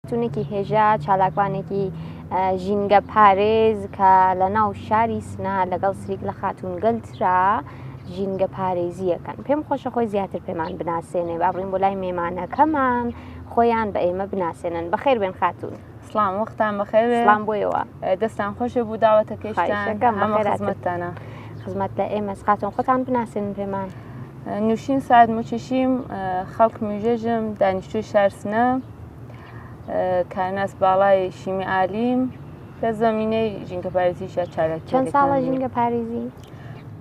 خاتوونێکی هێژا، چالاکوانێکی ژینگە پارێز کە لە ناو شاری سنە لەگەڵ سریک لە خاتوون گەلترا ژینگە پارێزیەکەن. پێم خۆشە خۆی زیاتر پێمان بناسێنێ. با بڕین بۆ لای مێمانەکەمان خۆیان بە ئێمە بناسێنن. بەخێر بێن خاتوون. سڵام وەختان بەخێر بێ. سڵام بۆیەوە. دەستان خۆشێ بوو داوەتەکەیشتان. هەمە خزمەتتانە. خزمەت لە ئێمەس. خاتوون خۆتان بناسێنن پێمان. نووشین سعد موچشیم، خەڵک میژەژم، دانیشتووی شار سنە، کارناس باڵای شیمی عالیم، لە زەمینەی ژینگەپارێزیشا چالاکی. چەند ساڵە ژینگە پارێزی؟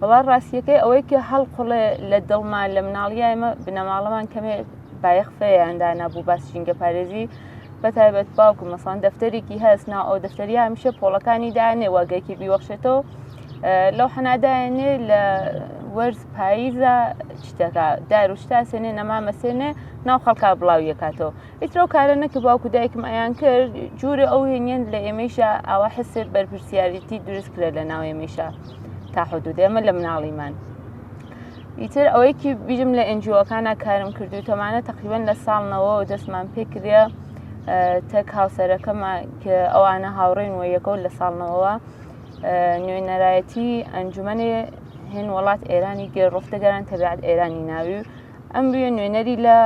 وەڵا ڕاستیەکەی ئەوەی کە هەڵقوڵێ لە دڵمان لە مناڵیە ئێمە بنەماڵەمان کەمێ بایەخ فرەیان دانابوو باس ژینگە پارێزی بە تایبەت باوکم مەسان دەفتەرێکی هەست ناو ئەو دەفتەریە هەمیشە پۆڵەکانی دانێ واگەکی بیوەخشێتەوە لەو حەنادایەنێ لە وەرز پاییزە شتەکە دار و شتا سێنێ نەمامەسێنێ ناو خەڵکا بڵاویەکاتەوە ئیتر ئەو کارە نەکە باوکو دایکم ئەیان کرد جوورە ئەو هێنیان لە ئێمەیشا ئاوا حسێ بەرپرسیارەتی دروست کرێ لە ناو ئێمەیشا تا حدود ئێمە لە مناڵیمان ئیتر ئەوەی که بیرم لە ئەنجیۆکانە کارم کردو تەمانە تقریبا لە ساڵنەوە دەستمان پێکرێ تەک هاوسەرەکەمە کە ئەوانە هاوڕێن و یەکەوە لە ساڵنەوە نوێنەرایەتی ئەنجومەنێ هێن وڵات ئێرانی گەر ڕفتەگەران تەبعات ئێرانی ناوی و ئەم بووە نوێنەری لە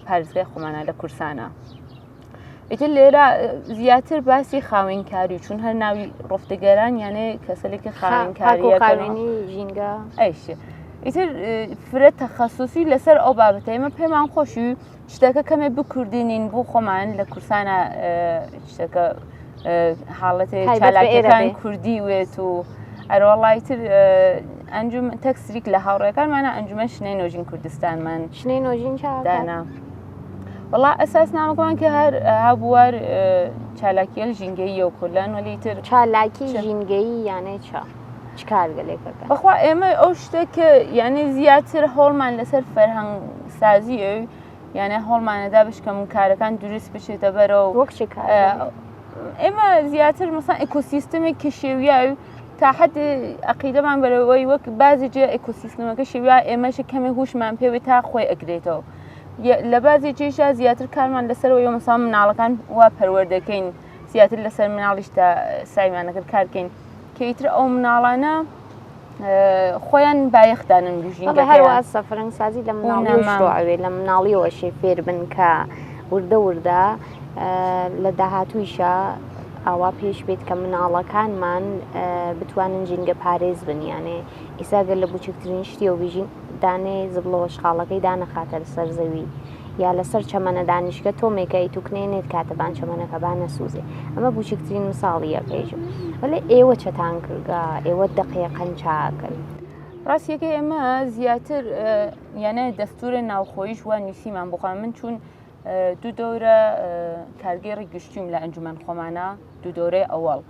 پارێزگای خۆمانە لە کورسانە. ئیتر لێرە زیاتر باسی خاوێنکاری چون هەر ناوی ڕفتگەران یانێ کەسەلێکی خاوێنکاری ژینگە ئەیش ئیتر فرە تەخەسوسی لەسەر ئەو بابەتە ئێمە پێمان خۆشی شتەکە کەمێ بکوردینین بۆ خۆمان لە کورسانە شتەکە حاڵەتێ چالاکیەکان کوردی وێت و ئەرۆڵای تر ئەنجوم تەکسریک لە هاوڕێکانمانە ئەنجومەن شنەی نۆژین کوردستانمان شنەی نۆژین دانا. وەڵا ئەساس نامەکەمان کە هەر هەبووار چالاکیەل ژینگەییە و کولەن وەلی تر چالاکی ژینگەیی یانەی چە چ کارگەلێکەکە بەخوا ئێمە ئەو شتە کە یعنی زیاتر هۆڵمان لەسەر فەرهەنگ سازی یانە هۆڵمانەدا بشکەم کارەکان دروست بچێتە بەرەوە وەک چ کار ئێمە زیاتر مەسان ئێکۆسیستمێک کە شێویاوی تا حد عقیدەمان بەرەوەی وەک بازی جێ ئێکۆسیستمەکە شێویا ئێمەش کەمێ هوشمان پێوێت تا خۆی ئەگرێتەوە لە بازی جێشا زیاتر کارمان لەسەرەوە یۆ مەسان مناڵەکان وا پەروەردەکەین زیاتر لەسەر مناڵیش تا سایمانەکرد کارکەین کە ئیتر ئەو مناڵانە خۆیان بایەخدانن ژینگە هەروە سەفرەنگسازی لە مناڵی لە مناڵیەوە شێ فێر بن کە وردە وردە لە داهاتوویشا ئاوا پێش بێت کە مناڵەکانمان بتوانن ژینگە پارێز بن یانێ ئیسا گەر لە بچووکترین شتیەوە بیژین دانێ زبڵە وەشخاڵەکەی دانەخاتە لەسەر زەوی یا لەسەر چەمەنە دانیشکە تۆمێکە ئیتوکنێ نێت کاتە بان چەمەنەکە با نەسوزێ ئەمە بچووکترین مساڵیەکەیش وەلێ ئێوە چەتان کردگە ئێوە دقیقەن چاکن. ڕاستیەکەی ئێمە زیاتر یانە دەستورە ناوخۆیش وا نووسیمان بخوام من چون دوو دەورە کارگێڕی گشتیم لە ئەنجومەن خۆمانە دوو دەورەی ئەوەڵ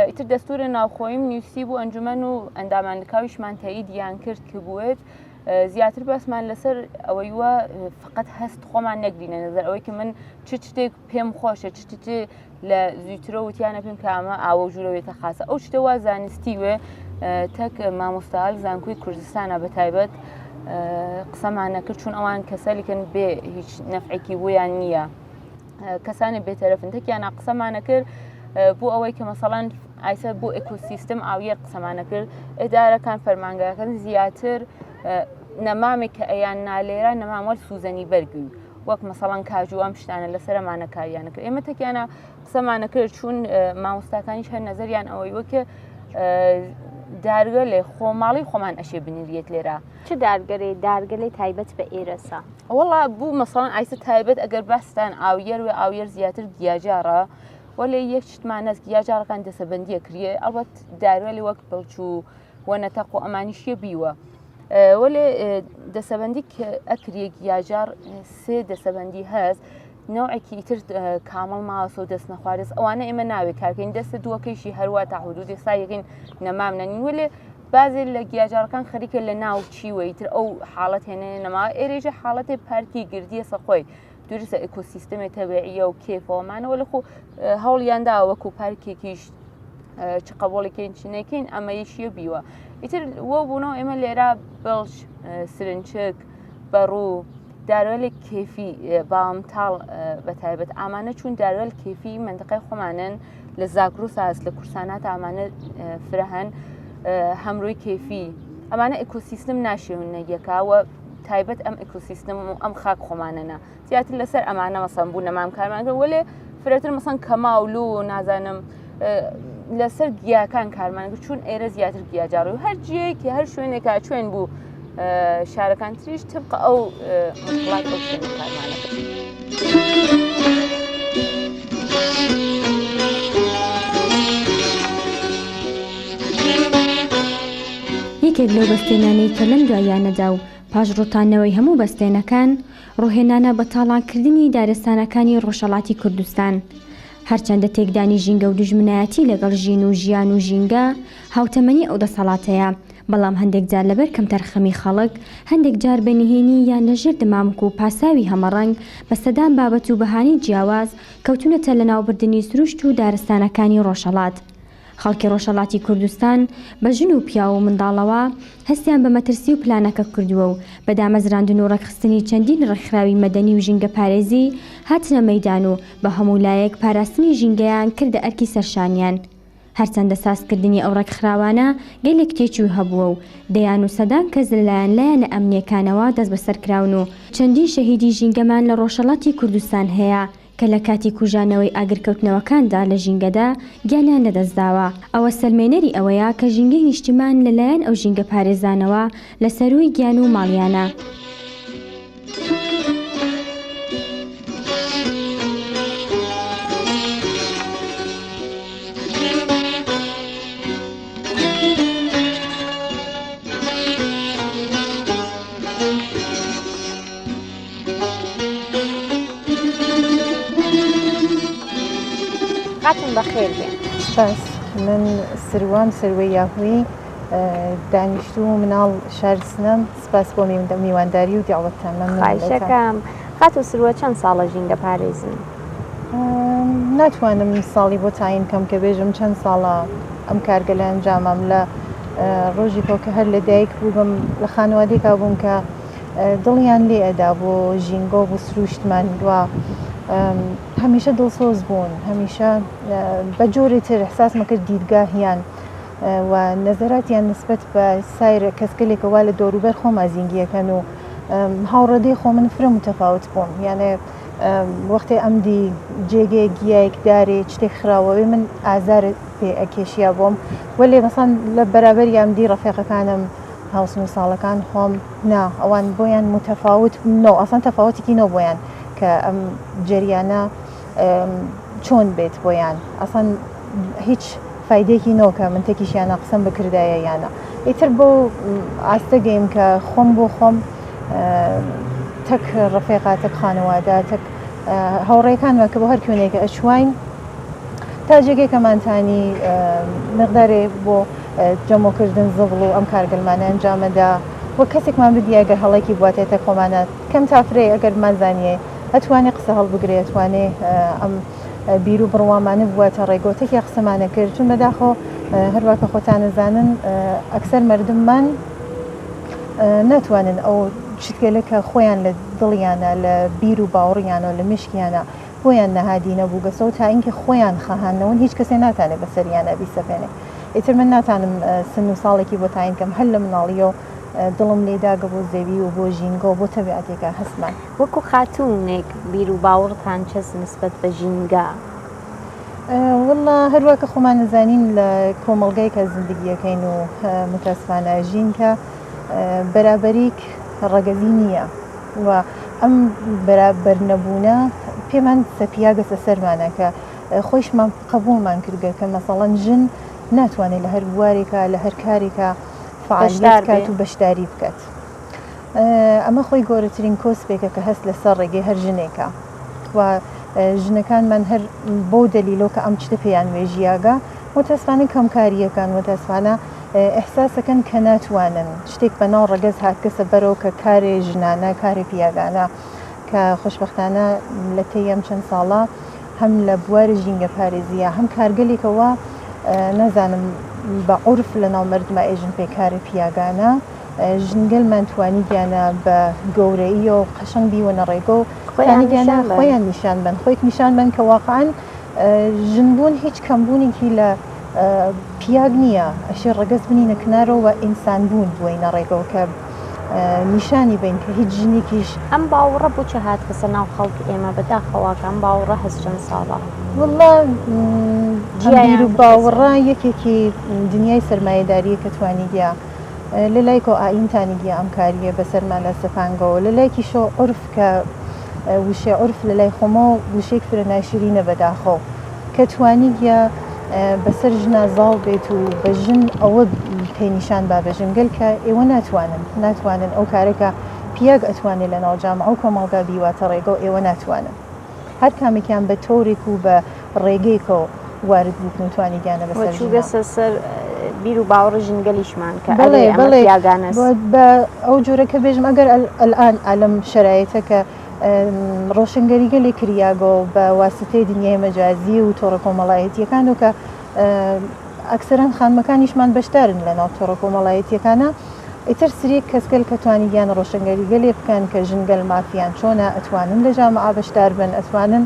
ئیتر دەستورە ناوخۆیم نووسی بوو ئەنجومەن و ئەندامان لکاویشمان تەئیدیان کرد کە بوێت زیاتر باسمان لەسەر ئەوەی وە فقط هەست خۆمان نەگرینە نظر ئەوەی کە من چ شتێک پێم خۆشە چ شتێ لە زووترە وتیانە پێم کە ئەمە ئاوە ژوورەوێتە خاصە ئەو شتە وا زانستی وێ تەک مامۆستال زانکۆی کوردستانە بە تایبەت قسەمان نەکرد چون ئەوان کەسەلیکن بێ هیچ نەفعێکی بۆیان نییە کەسانی بێتەرەفن تەکیانە قسەمانە کرد بۆ ئەوەی کە مەسەڵەن ئایسە بۆ ئێکۆسیستم ئاویەر قسەمانە کرد ئێدارەکان فەرمانگەکان زیاتر نەمامێک کە ئەیان نالێرە نەماموەل سوزەنی بەرگوی وەک مەسەڵەن کاجوو ئەم شتانە لەسەرمانە کاریانە کرد ئێمە تەکیانە قسەمانە کرد چون مامۆستاکانیش هەر نەزەریان ئەوەی وەکە دارگەلێ خۆماڵی خۆمان ئەشێ بنریێت لێرە چ دارگەرێ دارگەلێ تایبەت بە ئێرەسە وەڵا بوو مەسەڵەن ئایسە تایبەت ئەگەر باستان ئاویەر وێ ئاویەر زیاتر گیاجارە وەلێ یەک شتمان نەست گیاجارەکان دەسەبندیە کریێ ئەڵبەت داروێلی وەک بڵچ و وەنەتەق و ئەمانیشیە بیوە وەلێ دەسەبندی ئەکریە گیاجار سێ دەسەبندی هەست نەوعێکی ئیتر کامڵ ماوەسە و دەست نەخوارێت ئەوانە ئێمە ناوێ کارکەین دەستە دووەکەیشی هەروە تا حدودی سایەکەین نەمام نەنین وەلێ بازێ لە گیاجارەکان خەریکە لە ناو چیوە ئیتر ئەو حاڵەت هێنێ نەما ئێرێژە حاڵەتێ پارکی گردیەسە خۆی دروستە ئێکۆسیستەمێ تەبیعیە و کێفەوەمانەوە لە خۆ هەوڵیاندا وەکو پارکێکیش چ قبوڵیکەین چ نەکەین ئەمە یشیە بیوە ئیتر وە بوونەوە ئێمە لێرە بڵش سرنچک بەڕوو دارۆلێک کێفی باوم تاڵ بە تایبەت ئامانە چوون دارۆل کێفی منتقای خۆمانن لە زاگرۆس هەست لە کورسانات ئامانە فرە هەن هەمرۆی کێفی ئەمانە ئەکۆسیستم ناشێون نەگەکە و تایبەت ئەم ئەکۆسیستم و ئەم خاک خۆمانەنە زیاتر لەسەر ئەمانە مەسەن بوو نەمام کارمان کرد وەلێ فرەتر مەسەن کەماولو و نازانم لەسەر گیاکان کارمان کرد چون ئێرە زیاتر گیاجاڕی و هەر جیەیەکی هەر شوێنێکا چوێن بوو شارەکان تریش تبقە ئەو وڵات ئەو شوێنە کارمانە کرد. یەکێک لەو بەستێنانەی کە لەم دواییانەدا و پاش ڕووتاندنەوەی هەموو بەستێنەکان، ڕووهێنانە بە تاڵانکردنی دارستانەکانی ڕۆژهەڵاتی کوردستان. هەرچەندە تێکدانی ژینگە و دوژمنایەتی لەگەڵ ژین و ژیان و ژینگە هاوتەمەنی ئەو دەسەڵاتەیە، بەڵام هەندێک جار لەبەر کەمتەرخەمی خەڵک، هەندێک جار بە نهێنی یان لە ژێر دەمامک و پاساوی هەمەڕەنگ بە سەدان بابەت و بەهانەی جیاواز کەوتوونەتە لەناوبردنی سروشت و دارستانەکانی ڕۆژهەڵات. خەڵکی ڕۆژهەڵاتی کوردستان بە ژن و پیاو و منداڵەوە هەستیان بە مەترسی و پلانەکە کردووە و بە دامەزراندن و ڕێکخستنی چەندین ڕێکخراوی مەدەنی و ژینگەپارێزی هاتنە مەیدان و بە هەموو لایەک پاراستنی ژینگەیان کردە ئەرکی سەرشانیان. هەرچەندە سازکردنی ئەو ڕێکخراوانە گەلێک تێچووی هەبووە و دەیان و سەدان کەس لەلایەن لایەنە ئەمنییەکانەوە دەستبەسەرکراون و چەندین شەهیدی ژینگەمان لە ڕۆژهەڵاتی کوردستان هەیە کە لە کاتی کوژانەوەی ئاگرکەوتنەوەکاندا لە ژینگەدا گیانیان لەدەستداوە، ئەوە سەلمێنەری ئەوەیە کە ژینگەی نیشتیمان لە لایەن ئەو ژینگەپارێزانەوە لە سەرووی گیان و ماڵیانە. خاتون بەخێر بێن. سپاس. من سروام سروەی یاهوی دانیشتوو و مناڵ شار سنەم. سپاس بۆ میوانداری و دەعوەتتان. مەمنونم لێتان. خواهشەکەم. خاتوو سروە چەند ساڵە ژینگە پارێزن؟ ناتوانم ساڵی بۆ تاین کەم کە بێژم چەند ساڵە ئەم کارگەلە ئەنجامام لە ڕۆژی کۆ کە هەر لە دایک بووم لە خانوادێکا بووم کە دڵیان لێ ئەدا بۆ ژینگە و بۆ سروشتمان و هەمیشە دڵسۆز بوون هەمیشە بە جۆرێ تر احساسمە کرد دیدگاهیان و نەزەراتیان نسبەت بە سایر کەسگەلێکە وا لە دەوروبەر خۆما زینگیەکەن و هاوڕێدەی خۆ من فرە متەفاوت بووم یانێ وەختێ ئەم دی جێگەیە گیایەک دارێ شتێک خراوەوێ من ئازار پێ ئەکێشیا بۆم وەلێ مەسان لە بەرابەریان دی ڕەفێقەکانم هاوسن و ساڵەکان خۆم نا ئەوان بۆیان متەفاوت نۆ ئەسان تەفاوتێکی نۆ بۆیان کە ئەم جەریانە چۆن بێت بۆیان ئەسان هیچ فیدێکی نۆکە من تێکیشیانە قسەم بکردایە یانە ئیتر بۆ ئاستە گەیم کە خۆم بۆ خۆم تەک ڕفێقا تەک خانەوادە تەک هاوڕێکانمە کە بۆ هەر کوێنێکە ئەچواین تا جێگەیەکەمانتانی مقدارێ بۆ جەمۆکردن زبڵ و ئەم کارگەلمانە ئەنجامەدا و کەسێکمان بدیە گەر هەڵێکی بواتێتە خۆمانە کەم تا فرەی ئەگەر بمانزانیە ئەتوانێ قسە هەڵبگرێ ئەتوانێ ئەم بیر و بڕوامانە بواتە ڕێگۆتێکی قسەمانە کرد چون بەداخۆ هەروە کە خۆتانەزانن ئەکسەر مردممان ناتوانن ئەو شتگەلە کە خۆیان لە دڵیانە لە بیر و باوەڕیانەوە لە مشکیانە بۆیان نەهادینە بووگەسەوە تا ئینکە خۆیان خەهانەوەن هیچ کەسێ ناتانێ بەسەریانە بیسەپێنێ ئیتر من ناتانم سن و ساڵێکی بۆ تاین کەم هەر لە مناڵیەوە دڵم لێ داگە بۆ زەوی و بۆ ژینگە و بۆ تەبیعەتێکە هەستمان. وەکو خاتوونێک بیر و باوەڕتان چەس نسبەت بە ژینگە؟ وەڵا هەروا کە خۆمان ئەزانین لە کۆمەڵگای کە زندگیەکەین و متاسفانە ژینکە بەرابەریک ڕەگەزی نییە و ئەم بەرابەر نەبوونە پێمان سەپیاگەسە سەرمانە کە خۆیشمان قبوڵمان کردگە کە مەسەڵەن ژن ناتوانێت لە هەر بوارێکا لە هەر کارێکا فعالیت بکات و بەشداری بکات. ئەمە خۆی گەورەترین کۆسپێکە کە هەست لەسەر ڕێگەی هەر ژنێکە و ژنەکانمان هەر بەو دەلیلۆ کە ئەم شتە پێیان وێژیاگە متاسفانە کەمکاریەکان متاسفانە ئیحساسەکەن کە ناتوانن شتێک بە ناو ڕەگەز هاتگەسە بەرەو کە کارێ ژنانە کارێ پیاگانە کە خۆشبەختانە لە تەی ئەم چەند ساڵە هەم لە بواری ژینگە پارێزیە هەم کارگەلێکەوە نازانم بە عورف لە ناو مردمە ئێژن پێ کارێ پیاگانە. ژنگەلمان توانیگیانە بە گەورەییەوە قەشەنگ بیوەنە ڕێگە و توانیگیانە خۆیان نیشان بەن خۆیک نیشان بەن کە واقعەن ژنبوون هیچ کەمبوونێکی لە پیاگ نییە ئەشێ ڕەگەز بنینە کنارەوە ئینسان بوون بووینە ڕێگەوە کە نیشانی بین کە هیچ ژنێکیش ئەم باوەڕە بۆ چ هاتکەسە ناو خەڵک ئێمە بەداخەوە کە ئەم باوەڕە هەس چەند ساڵە. وەڵا ئەم بیر و باوەڕە یەکێکی دنیای سەرمایەداریە کە توانیگە لە لایکەوە ئایین تانیگە ئەم کاریە بەسەرماندا سەپانگەوە لە لایکیشەوە عورف کە وشەی عورف لە لای خۆمەوە وشەیەک فرە ناشرینە بەداخەوە کە توانیگە بەسەر ژنا زاڵ بێت و بە ژن ئەوە پێ نیشان با بە ژنگەل کە ئێوە ناتوانن ناتوانن ئەو کارە کە پیاگ ئەتوانێت لە ناو جامعە و کۆمەڵگا بیواتە ڕێگە و ئێوە ناتوانن. هەر کامێکیان بە تۆرێک و بە ڕێگەیەکەوە وارد بووکن و توانیدیانە بەسەر ژنە. چووگەسە سەر بیر و باوەڕی ژنگەلیشمان کە ئەرێ ئەمە پیاگانەس. بە ئەو جۆرە کە بێژم ئەگەر ئەلئان ئالەم شەرایتە کە ڕۆشنگەری گەلێ کریاگە و بە واسیتەی دنیای مەجازی و تۆڕە کۆمەڵایەتییەکان و کە ئەکسەرەن خانمەکانیشمان بەشدارن لە ناو تۆڕە کۆمەڵایەتییەکانە ئیتر سریک کەسگەل کە توانیگیان ڕۆشنگەری گەلێ بکەن کە ژنگەل مافیان چۆنە ئەتوانن لە جامعە بەشدار بن ئەتوانن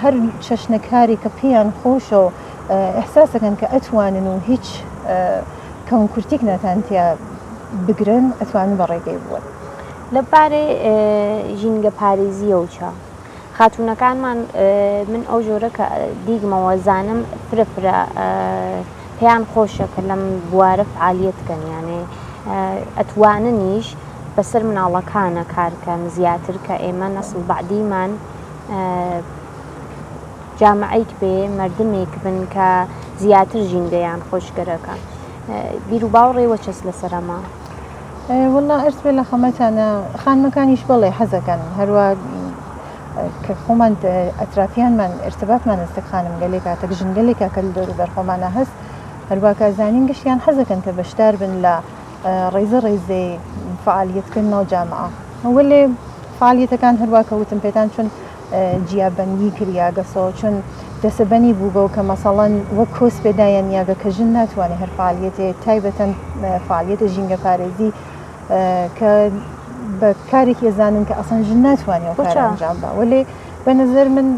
هەر چەشنە کارێک کە پێیان خۆشە و ئیحساسەکەن کە ئەتوانن و هیچ کەم و کورتیک ناتان تیا بگرن ئەتوانن بە ڕێگەی بوون. لە بارەی ژینگە پارێزیەوە چە؟ خاتوونەکانمان من ئەو جۆرە کە دیگمەوە زانم فرە فرە پێیان خۆشە کە لەم بوارە فعالیت کەن یانێ ئەتواننیش بەسەر مناڵەکانە کارکەن زیاتر کە ئێمە نەسڵ بەعدیمان جامعەیک بێ مردمێک بن کە زیاتر ژینگەیان خۆشگەرەکە بیر و باوڕێ وە چەس لەسەر ئەمە؟ وەڵا ئەرز بێ لە خەمەتانە خانمەکانیش بەڵێ حەزەکەن هەروە کە خۆمان ئەترافیانمان ارتباطمان ئەستک خانم گەلێکا تەک ژنگەلێکا کە لە دەوروبەر خۆمانە هەست هەروا کە زانین گشتیان حەزەکەن کە بەشدار بن لە ڕێزە ڕێزەی فعالیەتکردن ناو جامعە وەلێ فعالیەتەکان هەروا کە وتم پێتان چون جیابەندی کریاگەسەوە چون دەسەبەنی بووگەو کە مەسەڵەن وەک کۆسپێ دایانیاگە کە ژن ناتوانێ هەر فعالیەتێ تایبەتەن فعالیەتە ژینگە پارێزی کە بە کارێکی ئەزانن کە ئەسڵەن ژن ناتوانێ ئەو کارە ئەنجام با وەلێ بە نەزەر من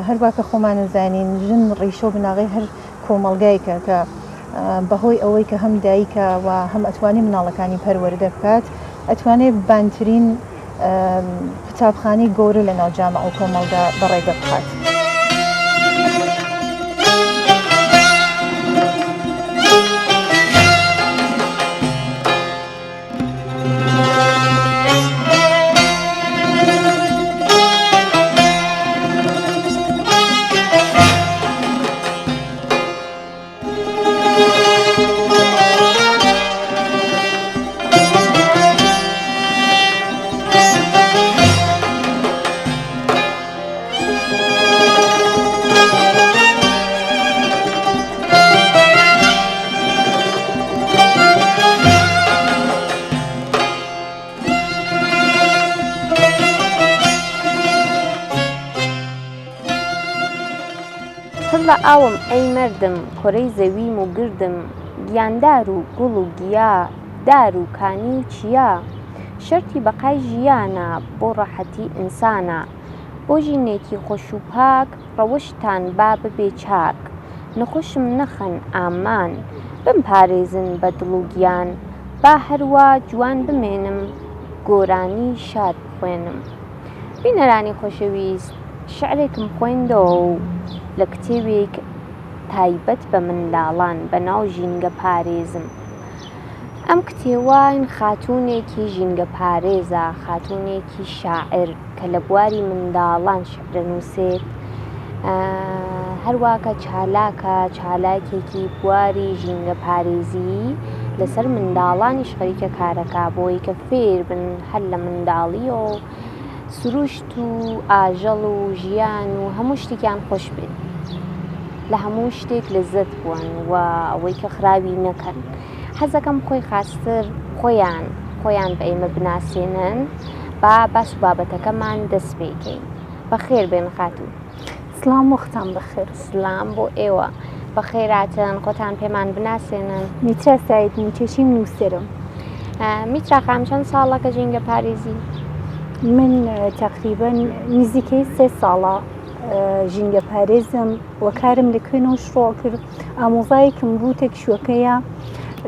هەروا کە خۆمان زانین ژن ڕیشە و بناغەی هەر کۆمەڵگایکە کە بەهۆی ئەوەی کە هەم دایکە و هەم ئەتوانێ مناڵەکانی پەروەردە بکات ئەتوانێ بانترین قوتابخانەی گەورە لە ناو جامعە و کۆمەڵگا بەڕێگە بخات. پڕ لە ئاوم ئەی مەردم کورەی زەویم و گردم گیاندار و گوڵ و گیا دار و کانی و چیا شەرتی بەقای ژیانە بۆ ڕەحەتی ئینسانە بۆ ژینێکی خۆش و پاک ڕەوشتان با ببێ چاک نەخۆشم نەخەن ئامان بمپارێزن بە دڵ و گیان با هەروا جوان بمێنم گۆرانی شاد بخوێنم. بینەرانی خۆشەویست شعرێکم خوێندەوە و لە کتێبێک تایبەت بە منداڵان بە ناو ژینگە پارێزم. ئەم کتێوە خاتوونێکی ژینگە پارێزە، خاتوونێکی شاعر کە لە بواری منداڵان شعر دەنووسێت. هەروا کە چالاکە، چالاکێکی بواری ژینگە پارێزیی لەسەر منداڵانیش خەریکە کارەکا بۆی کە فێر بن هەر لە منداڵیەوە سروشت و ئاژەڵ و ژیان و هەموو شتێکیان خۆش بێت لە هەموو شتێک لەزەت بوون و ئەوەی کە خراوی نەکەن حەزەکەم خۆی خاستر خۆیان خۆیان بە ئێمە بناسێنن با باس و بابەتەکەمان دەست پێکەین بەخێر بێن خاتوو. سڵام وەختان بەخێر. سلام بۆ ئێوە. بەخێراتن خۆتان پێمان بناسێنن. میترا سەعید موچەشیم نووسەرم. میترا خان چەند ساڵە کە ژینگە پارێزی؟ من تەقریبەن نزیکەی سێ ساڵە ژینگە پارێزم و کارم لە کوێنەوە شڕۆ کرد ئامۆزایەکم بوو تەکشوەکەیە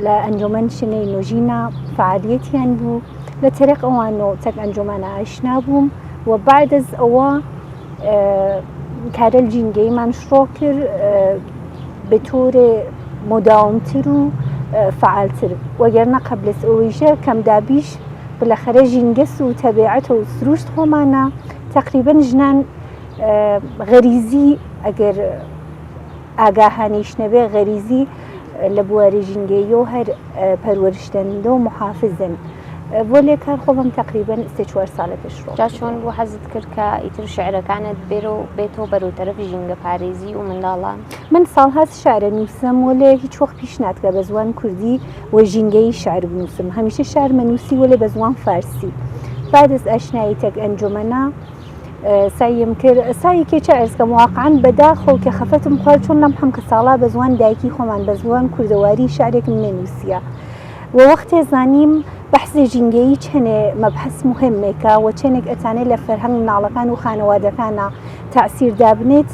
لە ئەنجومەن شنەی نۆژینا فعالیەتیان بوو لە تەرەق ئەوانەوە تەک ئەنجومەنە ئاشنا بووم و بعد از ئەوە کارەل ژینگەیمان شڕۆ کرد به طور مداومتر و فعالتر وەگەرنە قبل از ئەوەیشە کەمدابیش بالاخره ژینگەس و تەبیعەتە و سروشت خۆمانە تەقریبەن ژنان غەریزی ئەگەر ئاگاهانیش نەبێ غەریزی لە بواری ژینگەییەوە هەر پەروەرشدەندە و محافزن بۆ لێ کار خۆمم تەقریبەن سێ چوار سالە پێش ڕۆ. جا چۆن بوو حەزت کرد کە ئیتر شعرەکانت بێرە و بێتەوە بەرەو تەرەف ژینگە پارێزی و منداڵان؟ من ساڵهاست شعرە نووسم وەلێ هیچ وەخت پیش ناتگە بە زوان کوردی و ژینگەیی شعر بنووسم هەمیشە شعر مەنووسی وەلێ بە زوان فارسی بعد از ئاشنایی تەک ئەنجومەنە سەعیم کرد سەعی کێ چە عەرز کەم واقعا بەداخەوە کە خەفەتم خوارد چۆن لەم حەمکە ساڵا بە زوان دایکی خۆمان بە زوان کوردەواری شعرێکم نەنووسیە و وەختێ زانیم بەحسی ژینگەیی چەنێ مەبحەس موهمێکە و چەنێک ئەتانێ لە فەرهەنگ مناڵەکان و خانەوادەکانا تەعسیر دابنێت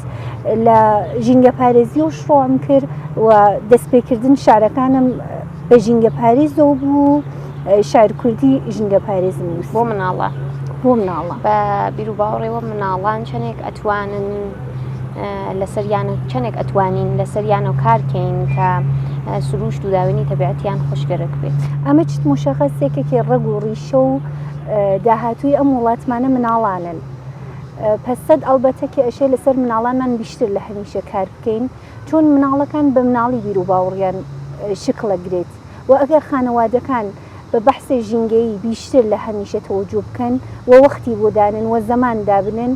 لە ژینگە پارێزی و شڕۆم کرد و دەستپێکردن شعرەکانم بە ژینگە پارێزەوە بوو شعر کوردی ژینگە پارێزم نووسی. بۆ مناڵە بۆ مناڵە بە بیروباوەڕێوە مناڵان چەندێک ئەتوانن لەسەریانە چەندێک ئەتوانین لەسەریانەوە کارکەین کە سروشت و داوێنی تەبیعەتیان خۆشگەرەک بێت. ئەمە چت مشەخەسێکێکی ڕەگ و ڕیشە و داهاتووی ئەم وڵاتمانە مناڵانن. پەس سەد ئەڵبەتە کە ئەشێ لەسەر مناڵانمان بیشتر لە هەمیشە کار بکەین چون مناڵەکان بە مناڵی بیروباوڕیان شکڵەگرێت و ئەگەر خانەوادەکان بە بەحسێ ژینگەیی بیشتر لە هەمیشە تەوەجو بکەن و وەختی بۆ دانن و زەمان دابنێن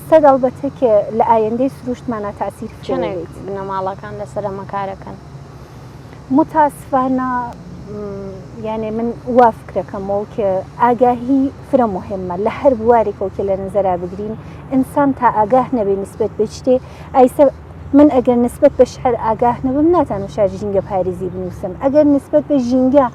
سەد ئەڵبەتە کە لە ئایەندەی سروشتمانا تاسیر فرەێ چەنێک بێت. بنەماڵەکان لەسەر ئەمە کارەکەن؟ متاسفانە یانێ من وا فکرەکەمەوە کە ئاگاهی فرە موهمە لە هەر بوارێکەوە کە لە نەزەرا بگرین ئینسان تا ئاگاه نەبێ نسبەت بە شتێ ئایسە من ئەگەر نسبەت بە شعر ئاگاه نەبم ناتانم شعر ژینگە پارێزی بنووسم ئەگەر نسبەت بە ژینگە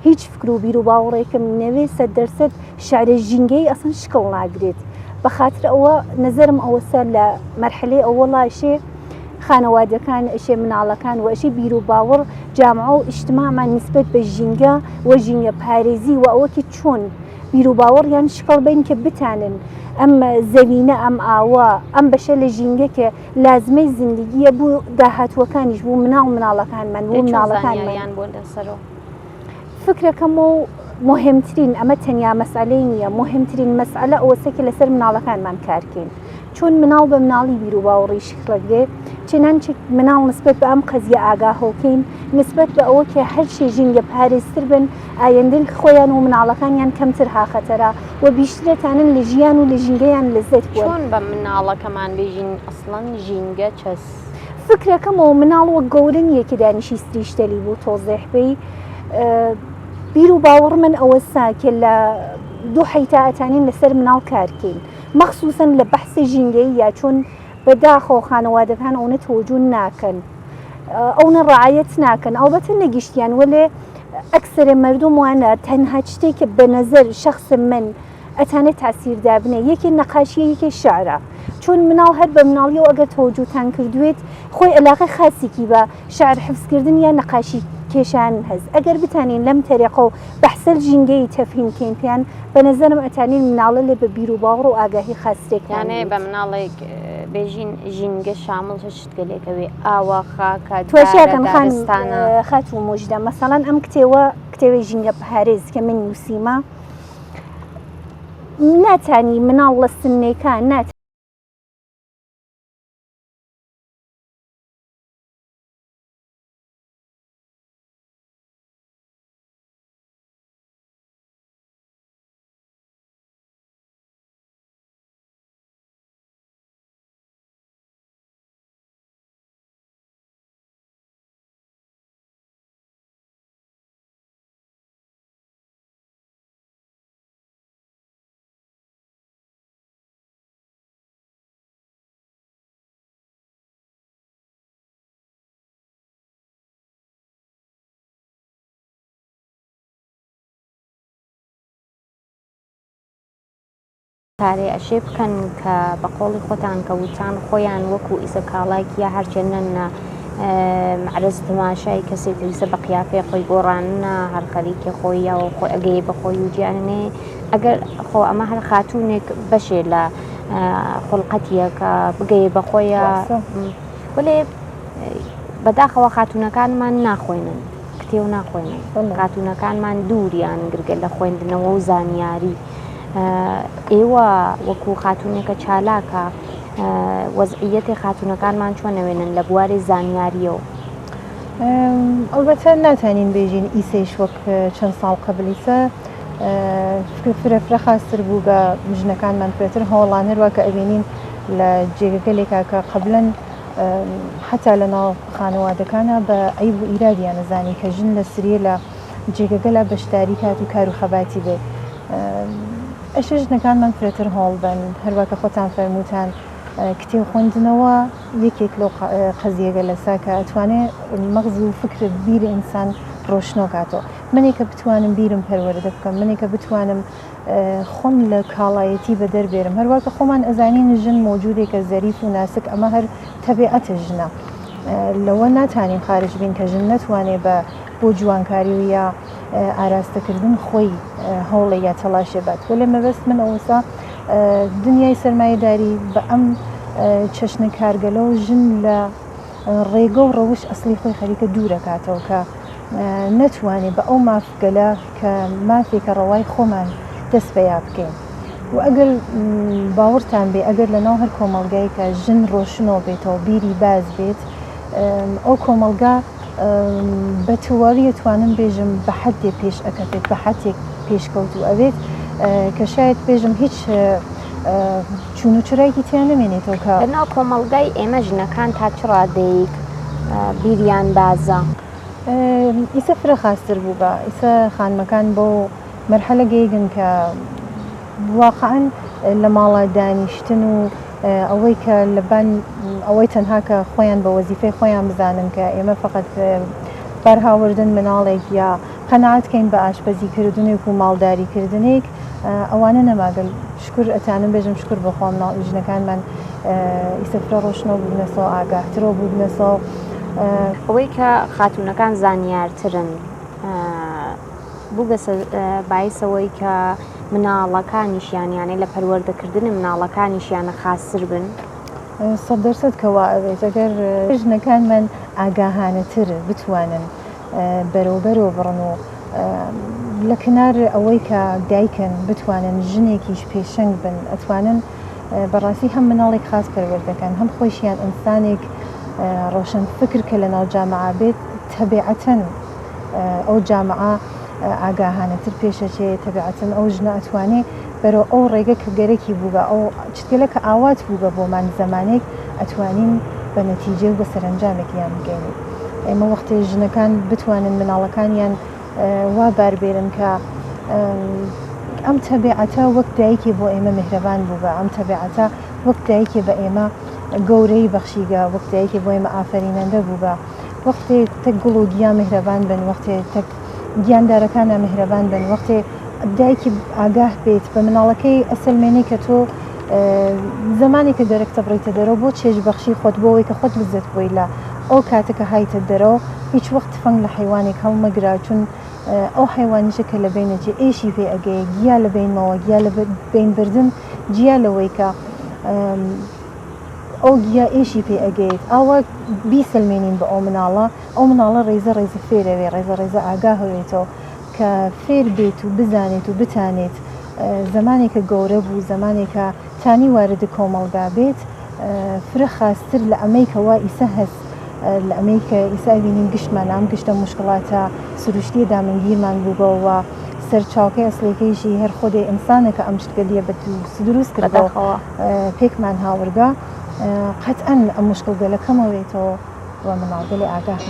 هیچ فکر و بیر و باوەڕێکم نەوێ سەد دەرسەد شعر ژینگەی ئەسڵەن شکڵ ناگرێت بە خاتر ئەوە نەزەرم ئەوەسە لە مەرحەلەی ئەوەڵا ئەشێ خانەوادەکان ئەشێ مناڵەکان و ئەشێ بیر و باوەڕ جامعە و ئیجتماعمان نسبەت بە ژینگە و ژینگە پارێزی و ئەوە کە چۆن بیر و باوەڕیان شکڵ بین کە بتانن ئەم زەوینە ئەم ئاوە ئەم بەشە لە ژینگە کە لازمەی زندگیە بو داهاتوەکانیش بو مناڵ مناڵەکانمان بو مناڵەکانمان. بۆ لەسەرەوە. فکرەکەم و موهمترین ئەمە تەنیا مەسئەلەی نییە موهمترین مەسئەلە ئەوەسە کە لەسەر مناڵەکانمان کارکەین چون مناڵ بە مناڵی بیروباوەڕی شکڵەگرێ چنانچە مناڵ نسبەت بە ئەم قەزیە ئاگاهۆکەین نسبەت بە ئەوە کە هەرچێ ژینگە پارێزتر بن ئایندەی خۆیان و مناڵەکانیان کەمتر ها خەتەرە و بیشترەتانن لە ژیان و لە ژینگەیان لەزەت بوەن. چۆن بە مناڵەکەمان بێژین ئەسڵەن ژینگە چەس؟ فکرەکەمەوە مناڵ وەک گەورە نییە کە دانیشی سریشتەلی بۆ تۆزێح بێی بیر و باوەڕ من ئەوەسە کە لە دوو حەیتا ئەتانین لەسەر مناڵ کارکەین مەخسوسەن لە بەحسی ژینگەیی یا چۆن بەداخەوە خانەوادەکان ئەونە تەوەجو ناکەن ئەونە ڕعایەت ناکەن ئەڵبەتە نەگشتیان وەلێ ئەکسەرێ مەردوم وانە تەنها شتێک کە بە نەزەر شەخس من ئەتانێ تاسیر دابنێ یەکێ نەقاشیە یەکێ شعرە چون مناڵ هەر بە مناڵیەوە ئەگەر تەوەجوتان کردوێت خۆی ئەلاقەی خاسێکی بە شعر حفز کردن یا نەقاشی کێشان هەس ئەگەر بتانین لەم تەریقە و بەحسەل ژینگەیی تەفهیم کەین پێیان بە نەزەرم ئەتانین مناڵە لێ بە بیر و باوەڕ و ئاگاهی خاسترێکمان یانێ بە بێت. مناڵێک بێژین ژینگە شامڵ چ شتگەلێکە وێ ئاوە خاکە دارە تواشاکەم خانم دارستانە. خاتوو موژدە مەسەڵەن ئەم کتێوە کتێوی ژینگە پارێز کە من نووسیمە ناتانی مناڵ لە سنێکا نات کارێ ئەشێ بکەن کە بە قۆڵی خۆتان کە وتان خۆیان وەکو ئیسە کاڵایک یا هەرچێ نەننە مەعرەز تماشای کەسێ تریسە بە قیافەی خۆی گۆڕاننە هەر خەریکێ خۆی یاوە خۆی ئەگەیە بە خۆی و گیاننێ ئەگەر خۆ ئەمە هەر خاتوونێک بەشێ لە خڵقەتیە کە بگەیە بە خۆیە وەلێ بەداخەوە خاتوونەکانمان ناخوێنن کتێو ناخوێنن خاتوونەکانمان دووریان گرگە لە خوێندنەوە و زانیاری ئێوە وەکو خاتوونێکە چالاکە وەزعیەتی خاتوونەکانمان چۆن نەوێنن لە بواری زانیاریەوە؟ ئەلبەتە ناتوانین بێژین ئیسەیش وەک چەند ساڵ قەبلیسە فرە فرە خاستر بووگە ژنەکانمان فرەتر هەوڵان هەروە کە ئەبینین لە جێگەگەلێکا کە قەبلەن حتا لە ناو خانەوادەکانە بە عیب و ئیرادیان نەزانی کە ژن لە سریە لە جێگەگەلا بەشداری کات و کار و خەباتی بێ ئەشێ ژنەکانمان فرەتر هەوڵ بەن هەروا کە خۆتان فەرمووتان کتێو خوێندنەوە یەکێک لەو قەزیەگەلەسە کە ئەتوانێ مەغز و فکر بیر ئینسان ڕۆشنۆ کاتەوە منێ کە بتوانم بیرم پەروەردە بکەم منێ کە بتوانم خۆم لە کاڵایەتی بەدەر بێرم هەروا کە خۆمان ئەزانین ژن مۆجودێکە زەریف و ناسک ئەمە هەر تەبیعەتە ژنە لەوە ناتانین خارج بین کە ژن نەتوانێ بە بۆ جوانکاری و یا ئاراستەکردن خۆی هەوڵێ یا تەڵاشێ بات وەلێ مەبەست من ئەوەسا دنیای سەرمایەداری بە ئەم چەشنە کارگەلە و ژن لە ڕێگە و ڕەوش ئەسڵی خۆی خەریکە دوورەکاتەوە کە نەتوانێ بە ئەو مافگەلە کە مافێکە ڕەوای خۆمان دەست پیا بکەین و ئەگەر باوەڕتان بێ ئەگەر لە ناو هەر کۆمەڵگایکە ژن ڕۆشنەوە بێتەوە بیری باز بێت ئەو کۆمەڵگا بە تەواوی ئەتوانم بێژم بە حەدێ پێش ئەکەفێت بە حەتێک پێشکەوتوو ئەبێت کە شایەد بێژم هیچ چون و چرایەکی تیا نەمێنێتەوە کە لەناو کۆمەڵگای ئێمە ژنەکان تا چ ڕادەیەک بیریان بازە؟ ئیسە فرە خاستر بووگە ئیسە خانمەکان بەو مەرحەلە گەیگن کە واقعەن لە ماڵا دانیشتن و ئەوەی کە لە بان ئەوەی تەنها کە خۆیان بە وەزیفەی خۆیان بزانن کە ئێمە فقط بارهاوردن مناڵێک یا قەناعەت کەین بە ئاشپەزی کردنێک و ماڵداری کردنێک ئەوانە نەماگەل شکر ئەتانم بێژم شکر بەخوا مناڵ ژنەکانمان ئیسە فرە ڕۆشنەوە بووبنەسەوە ئاگاهترەوە بووبنەسەوە. ئەوەی کە خاتوونەکان زانیارترن بووگەسە بایسەوەی کە مناڵەکانیشیان یانێ لە پەروەردەکردنی مناڵەکانیشیانە خاستر بن؟ سەد دەرسەد کە وا ئەبێت ئەگەر ژنەکانمان ئاگاهانەتر بتوانن بەرەو بەرەو بڕن و لە کنار ئەوەی کە دایکن بتوانن ژنێکیش پێشەنگ بن ئەتوانن بەڕاستی هەم مناڵێک خاس پەروەردەکەن هەم خۆیشیان ئینسانێک ڕۆشن فکر کە لەناو جامعە بێت تەبیعەتەن ئەو جامعە ئاگاهانەتر پێشەچێ تەبیعەتەن ئەو ژنە ئەتوانێ بەرەو ئەو ڕێگە کە گەرەکی بووگە ئەو چتگەلە کە ئاوات بووگە بۆمان زەمانێک ئەتوانین بە نەتیجە و بە سەرەنجامێکیان بگەین ئێمە وەختێ ژنەکان بتوانن مناڵەکانیان وا بار بێرن کە ئەم تەبیعەتە وەک دایکێ بۆ ئێمە میهرەبان بووگە ئەم تەبیعەتە وەک دایکێ بە ئێمە گەورەی بەخشیگە وەک دایکێ بۆ ئێمە ئافەرینەندە بووگە وەختێ تەک گوڵ و گیا میهرەبان بن وەختێ تەک گیاندارەکانە میهرەبان بن وەختێ دایکی ئاگاه بێت بە مناڵەکەی ئەسەلمێنێ کە تۆ زمانێک کە گەرەکتە بڕیتە دەرەوە بۆ چێژبەخشی خۆت بۆ ئەوەی کە خۆت لزەت بۆی لە ئەو کاتە کە هایتە دەرەوە هیچ وەخت تفەنگ لە حەیوانێک هەڵمەگرە چون ئەو حەیوانیشە کە لە بەینەچێ ئێشی پێ ئەگەیە گیا لە بەینمەوە گیا لە بەین بردن جیا لەوەی کە ئەو گیا ئێشی پێ ئەگەیت ئاوا بیسەلمێنین بە ئەو مناڵە ئەو مناڵە ڕێزە ڕێزە فێرەوێ ڕێزە ڕێزە ئاگا هەوێتەوە کە فێر بێت و بزانێت و بتانێت زمانێکە گەورە بوو زمانێکە تانی وارد کۆمەڵگا بێت فرە خاستر لە ئەمەی کە وا ئیسە هەس لە ئەمەی کە ئیسە ئەبینین گشتمان ئەم گشتە موشکڵاتە سروشتیە دامنگیرمان بووگەوە سەرچاوکەی ئەسڵیەکەیشی هەر خۆدێ ئینسانە کە ئەم شتگەلیە بە دروست کردەوە پێکمان هاوردە قەتئەن ئەم موشکڵگەلە کەمەوێتەوە و مناڵگەلێ ئاگاه.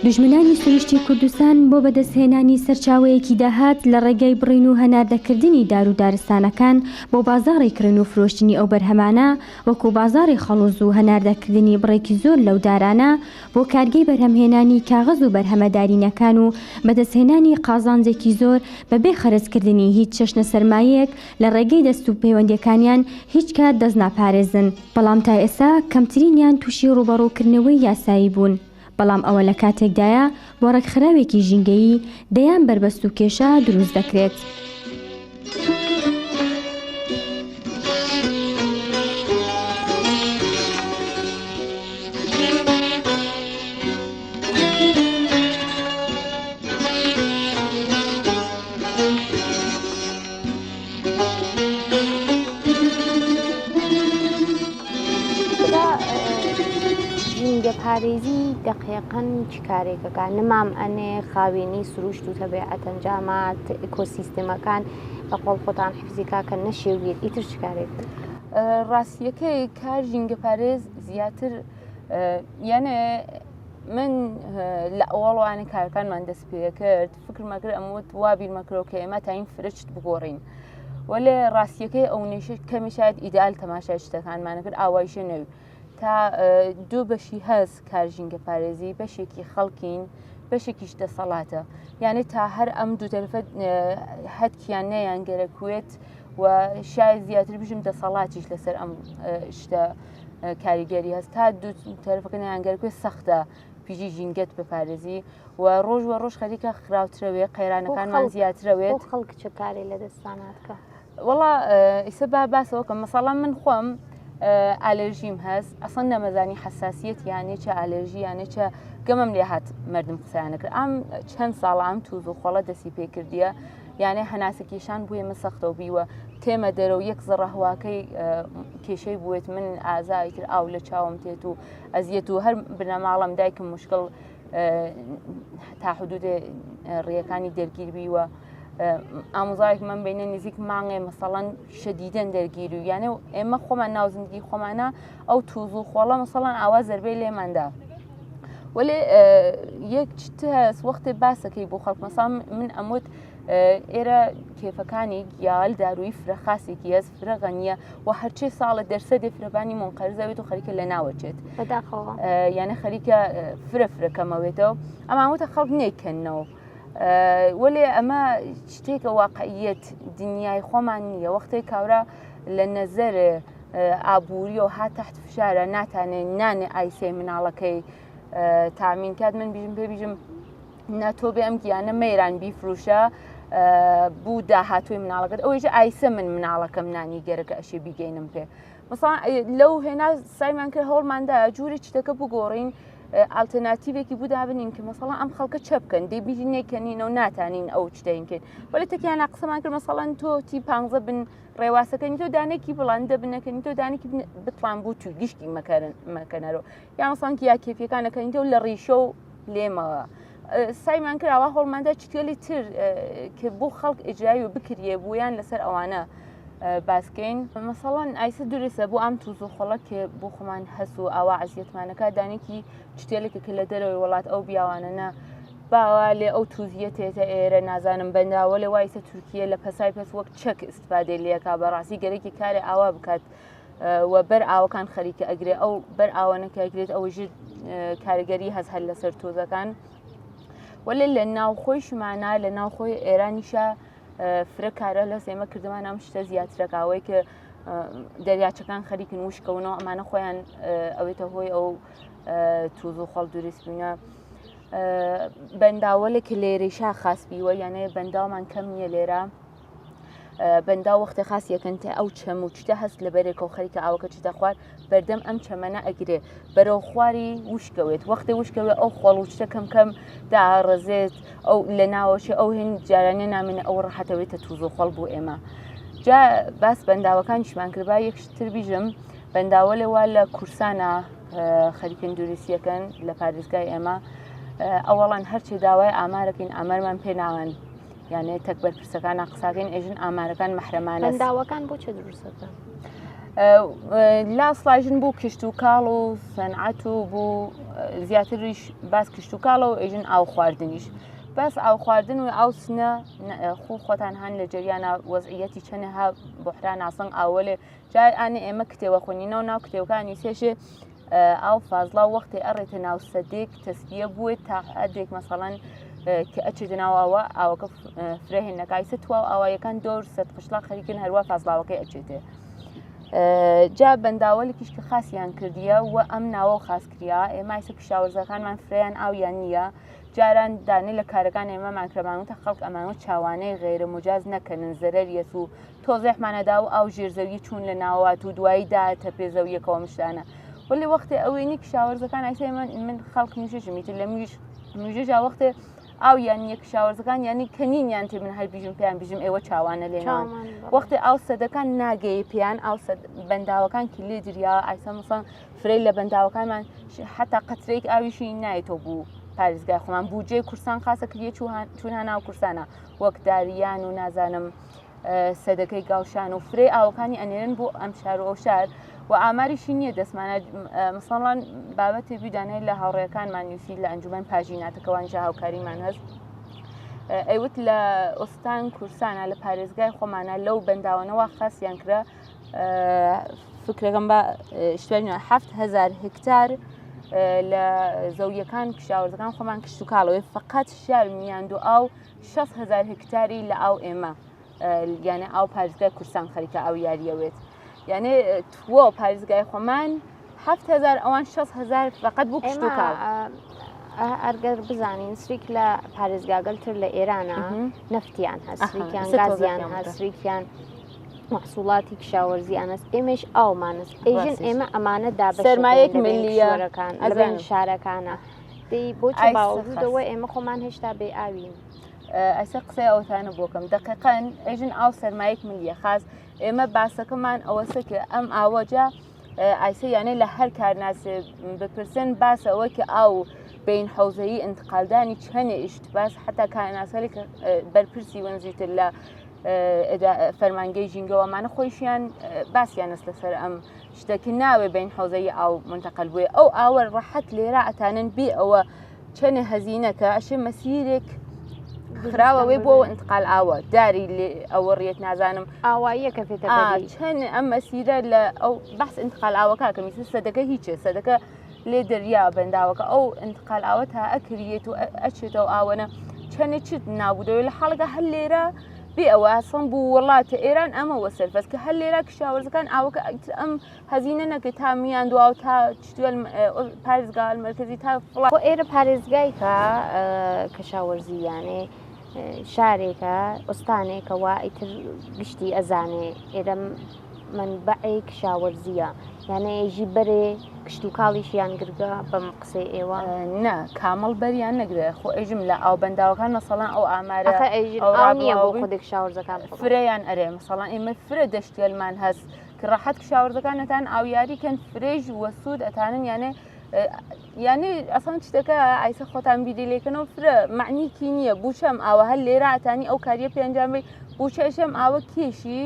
دوژمنانی سروشتی کوردستان بۆ بەدەستهێنانی سەرچاوەیەکی داهات لە ڕێگای بڕین و هەناردەکردنی دار و دارستانەکان بۆ بازاڕی کڕین و فرۆشتنی ئەو بەرهەمانە وەکو بازاڕی خەڵوز و هەناردەکردنی بڕێکی زۆر لەو دارانە بۆ کارگەی بەرهەمهێنانی کاغەز و بەرهەمە دارینەکان و بەدەستهێنانی قازانجێکی زۆر بە بێ خەرجکردنی هیچ چەشنە سەرمایەیەک لە ڕێگەی دەست و پەیوەندیەکانیان هیچ کات دەست ناپارێزن. بەڵام تا ئێستا کەمترینیان تووشی ڕووبەڕووکردنەوەی یاسایی بوون، بەڵام ئەوە لە کاتێکدایە بۆ ڕێکخراوێکی ژینگەیی دەیان بەربەست و کێشە دروست دەکرێت. ژینگەپارێزی دەقیقەن چ کارێکەکە نمام ئەنێ خاوێنی سروشت و تەبیعەت ئەنجامات ئیکۆسیستمەکان بە قۆڵ خۆتان حفزی کاکە نەشێویت ئیتر چ کارێک ڕاستیەکەی کار ژینگەپارێز زیاتر یانێ من لە ئەوەڵوانە کارەکانمان دەست پێکرد فکرمەکرد ئەموت وا بیرمەکرەوە کە ئێمە تاین فرە شت بگۆڕین وەلێ ڕاستیەکەی ئەو نیشە کەمی شاید ئیدال تەماشای شتەکانمانە کرد ئاوایشە نەوی تا دوو بەشی هەست کار ژینگە پارێزی بەشێکی خەڵکین بەشێکیش دەسەڵاتە یعنی تا هەر ئەم دوو تەرفە هەتکیان نەیان گەرەکوێت و شاید زیاتر بژم دەسەڵاتیش لەسەر ئەم شتە کاریگەری هەست تا دوو تەرفەکە نەیان گەرەکوێت سەختە پیژی ژینگەت بپارێزی و ڕۆژ وە ڕۆژ خەریکە خراوترەوێ قەیرانەکانمان زیاترەوێت خەڵک چ کارێ لە دەستاناتکە وەڵا ئیسە با باسەوە کە مەسەڵا من خۆم ئالێرژیم هەست ئەسڵەن نەمەزانی حساسیەت یانێ چە ئالێرژی یانێ چە گەمەم لێ هات مردم قسەیانە کرد ئەم چەند ساڵ ئەم توز و خۆڵە دەسی پێ کردیە یانێ هەناسە کێشان بووە من سەختەوە بیوە تێمە دەرەوە یەک زڕە هەواکەی کێشەی بوێت من ئازای تر ئاو لە چاوم تێت و ئەزیەت و هەر بنەماڵەم دایکم مشکل تا حدود ڕیەکانی دەرگیر بیوە ئامۆزایەک من بینە نزیک مانگێ مەسەڵەن شەدیدەن دەرگیر و یانە ئێمە خۆمان ناو زندگی خۆمانە ئەو توز و خۆڵە مەسەڵەن ئاوا زربەی لێماندا وەلێ یەک هەست وەختێ باسەکەی بۆ خەڵک مەسا من ئەموت ئێرە کێفەکانی گیال داروی فرە خاسێکی هەست فرە غەنیە و هەرچێ ساڵە دەرسەدێ فرەبانی منقەرزەوێت و خەریکە لە ناوەچێت بەداخەوە یانە خەریکە فرە فرە کەمەوێتەوە ئەمانوتە خەڵک نەیکەنەوە وەلێ ئەمە شتێکە واقعیت دنیای خۆمان نییە وەختێک کاورا لە نەزەر ئابووریەوە ها تحت فشارە ناتانێ نانێ ئایسێ مناڵەکەی تامین کات من بیژم پێ بیژم نە تۆ بێ ئەم گیانە مەیران بیفروشە بوو داهاتوی مناڵەکەت ئەوەیش ئایسە من مناڵەکەم نانی گەرەکە ئەشێ بیگەینم پێ مەسەڵەن لەو هێنا سایمان کرد هەوڵماندا جووری شتەکە بگۆڕین ئالتەرناتیڤێکی بوو دابنین کە مەسەڵەن ئەم خەڵکە چە بکەن دەی بیری نەیکەنینەوە ناتانین ئەو شتەین کرد وەلێ تەکیانە قسەمان کرد مەسەڵەن تۆ تی پانزە بن ڕێواسەکەنی تۆ دانێکی بڵان دەبنەکەنی تۆ دانێکی بتڵان بوو تو گشتی مەکەرن مەکەنەرەوە یا مەسەڵەن یا کێفیەکانەکەنی تۆ لە ڕیشە و لێمەوە سایمان کراوە هەوڵماندا چتێلی تر کە بۆ خەڵک ئیجرایی و بکریێ بوویان لەسەر ئەوانە باسکەین مەسەڵەن ئایسە دورسە بۆ ئەم توز و خۆڵە کە بۆ خۆمان هەس و ئاوا عزیەتمانەکە دانێکی شتێلێکە کە لە دەرەوەی وڵات ئەو بیاوانە باوا لێ ئەو توزیە تێتە ئێرە نازانم بەنداوە لێ وایسە تورکیە لە پەسای پەس وەک چەک استفادێ لەکا بەڕاستی گەرەکی کارێ ئاوا بکات و بەر ئاوەکان خەریکە ئەگرێ ئەو بەر ئاوانە کە ئەگرێت ئەوە ژیر کاریگەری هەز هەر لەسەر تۆزەکان وەلێ لە ناوخۆی شمانە لە ناوخۆی ئێرانیشە فرە کارە لە ئێمە کردمان ئەم شتە زیاترەکەوەی کە دەریاچەکان خەریکن وشکەونەوە ئەمانە خۆیان ئەوێتە هۆی ئەو توز و خۆڵ دروست بوونە بەنداوەلێک لێرەیشا خاس بیوە یانێ بەنداومان کەم نییە لێرە بەنداو وەختێ خاس یەکەن تە ئەو چەم و چتە هەست لە بەرێکەوە خەریکە ئاوەکە چتە خوار بەردەم ئەم چەمەنە ئەگرێ بەرەو خواری وشکەوێت وەختێ وشکەوێ ئەو خۆڵ و شتە کەم کەم داڕزێت ئەو لە ناوەشی ئەو هێن جارانە نامێنە ئەو ڕەحەتەوێتە توز و خۆڵ بۆ ئێمە جا باس بەنداوەکانیشمان کرد با یەک شتر بیژم بەنداوە لێ وا لە کورسانە خەریکن دروستیەکەن لە پارێزگای ئێمە ئەوەڵەن هەرچی داوای ئامارەکەین ئامارمان پێ ناوەن یانێ تەک بەرپرسەکانە قساکەین ئێژن ئامارەکان مەحرەمانە. بەنداوەکان بۆ چێ دروستەکەن؟ لا سڵاژن بوو کشت و کاڵ و سەنعەت و بوو زیاتریش باس کشت و کاڵە و ئێژن ئاو خواردنیش باس ئاو خواردن و ئاو سنە خۆ خۆتان هەن لە جەریانە وەزعیەتی چەنەها بحران ناسنگ ئاوەلێ جار ئانێ ئێمە کتێوە خوێنینەوە ناو کتێوەکانی سێشێ ئاو فازڵا وەختێ ئەڕێتە ناو سەدێک تەسفیە بووێ تا حدێک مەسەڵەن کە ئەچێتە ناو ئاوە ئاوەکە فرە هێنەکایسە تواو ئاوایەکان دۆر سەد قشڵا خەریکن هەروە فازڵاوەکەی ئەچێتێ جا بەنداوەلێکیش کە خاسیان کردیە و ئەم ناوە خاس کریا ئێمایسە کشاوەرزەکانمان فرەیان ئاویان نییە جاران دانێ لە کارەکان ئێمەمان کرەمانوتە خەڵک ئەمانوت چاوانەی غێرە مجاز نەکەنن زەرەریەت و تۆزێحمانەدا و ئاو ژێر زەوی چوون لە ناوات و دوایی دا تەپێ زەویەکەوە مشتانە وەلی وەختێ ئەوێنی کشاوەرزەکان ئایسە من من خەڵک میژێژم ئیتر لە میژ میژێژا وەختێ ئاو یان نییە کشاوەرزەکان یانی کەنینیان تێ من هەر بیژم پێیان بیژم ئێوە چاوانە لێنان وەختێ ئاو سەدەکان ناگەی پێیان ئاو بەنداوەکان کی لێ دریا ئایسە مەسەن فرەی لە بەنداوەکانمان حتا قەترێک ئاویشی نایەتەوە بوو پارێزگای خۆمان بودجەی کورسان خاسە کریە چوون هەناو کورسانە وەک داریان و نازانم سەدەکەی گاوشان و فرەی ئاوەکانی ئەنێرن بۆ ئەم شار و ئەو شار و ئاماریشی نییە دەستمانە مسەڵان بابەتی بیدانەیە لە هاوڕێەکانمان نووسی لە ئەنجومەن پاژیناتەکەوانجا هاوکاریمان هەست ئەیوت لە ئوستان کورسانە لە پارێزگای خۆمانە لەو بەنداوەنەوە خاسیان کرا فکرەکەم بە شتوێنە هزار هکتار لە زەویەکان کشاوەرزەکان خۆمان کشتتوکاڵەوەی فقط شار میاند و ئاو 6 هزار هکتاری لە ئاو ئێمە یانە ئاو پارێزگای کورسان خەریکە ئاو یاریەوێت یانێ تووە پارێزگای خۆمان هزار ئەوان 6 هزار فقط بوو کشتوکاڵ. ئەگەر بزانین سریک لە پارێزگاگەل تر لە ئێرانە نەفتیان هەست سریکیان گازیان هەست سریکیان محسوڵاتی کشاوەرزیان هەست ئێمەش ئاومانست ئێژن ئێمە ئەمانە دابەش سەرمایەک ملیەکان لەبەین شارەکانە دەی بۆچی باوەڕ ئێمە خۆمان هێشتا بێ ئاوین. ئەسە قسەی ئەوتانە بۆکەم دقیقەن ئێژن ئاو سەرمایەک ملیە خاس ئێمە باسەکەمان ئەوەسە کە ئەم ئاوەجا ئایسە یانێ لە هەر کارناسێ بپرسن باسە ئەوە کە ئاو بین حوزەیی انتقالدانی چەنێ ئیشتباس حتا کارناسەری کە بەرپرسی وەنزیتر لە فەرمانگەی ژینگەوەمانە خۆیشیان باسییانەس لەسەر ئەم شتەکە ناوێ بین حوزەی ئاو منتەقل بووێ ئەو ئاوە ڕەحەت لێرە ئەتانن بێ ئەوە چەنێ هەزینەکە ئەشێ مەسیرێک خراوە وێ بۆ انتقال ئاوە داری ئەوە ڕێت نازانم ئاواییەکە پێتە چەند ئەم مەسیرە لە ئەو بەس انتقال ئاوەکە کە میسە سەدەکە هیچێ سەدەکە لێ دەریا بەنداوەکە ئەو انتقال ئاوە تا ئەکریێت و ئەچێتەوە ئاوەنە چەنێ چت نابوودەوە لە حاڵەکە هەر لێرە بێ ئەوە ئاسان بوو وڵاتە ئێران ئەمە وەسەرفەس کە هەر لێرە کشاوەرزەکان ئاوەکە ئەم هەزینە نەکرد تا میاندواو تا چتوێل پارێزگا مەرکەزی تا فڵان. خۆ ئێرە پارێزگایکە کەشاوەرزی یانێ شارێکە ئوستانێکە وا ئیتر گشتی ئەزانێ ئێرە منبەعێ کشاوەرزیە یانە ئێژی بەرێ کشتوکاڵیشیان گرگە بەم قسەی ئێوە نا کامڵ بەریان نەگرێ خۆ ئێژم لە ئاو بەنداوەکان مەسەڵەن ئەو ئامارە ئەخە ئێژن ئاو نییە بۆ خودێ کشاوەرزەکان فرەیان ئەرێ مەسەڵەن ئێمە فرە دەشتگەلمان هەست ک ڕەحەت کشاوەرزەکان ئەتان ئاویاری کەن فرەیش وە سوود ئەتانن یانێ یانێ ئەسان شتەکە ئایسە خۆتان بیری لێکەنەوە فرە معنیکی نییە بوچەم ئاوە هەر لێرە ئەتانی ئەو کاریە پێ ئەنجام بی بوچەشەم ئاوە کێشی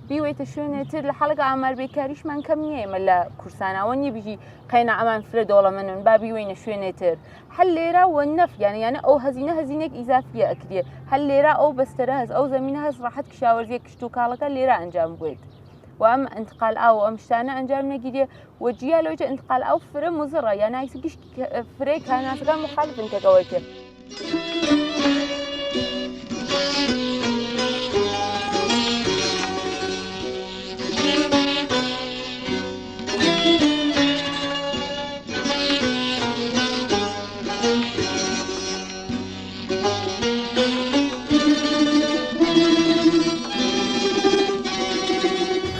بیوەیتە شوێنێ تر لە حاڵێک ئامار بێکاریشمان کەم نییە ئێمە لە کورسانەوە نییە بژی قەینا ئەمان فرە دەوڵەمەنن با بیوەینە شوێنێ تر هەر لێرە وە نەف یانە یانە ئەو هەزینە هەزینێک ئیزافیە ئەکرێ هەر لێرە ئەو بەستەرە هەست ئەو زەمینە هەست ڕەحەت کشاوەرزیە کشتوکاڵەکە لێرە ئەنجام بوێت. و ئەم انتقال ئاو ئەم شتانە ئەنجام نەگیرێ و جیا لەوەی انتقال ئاو فرە مزڕە یا نایس گشت فرەی کارناسەکان مخالفن تەکەوەی کرد.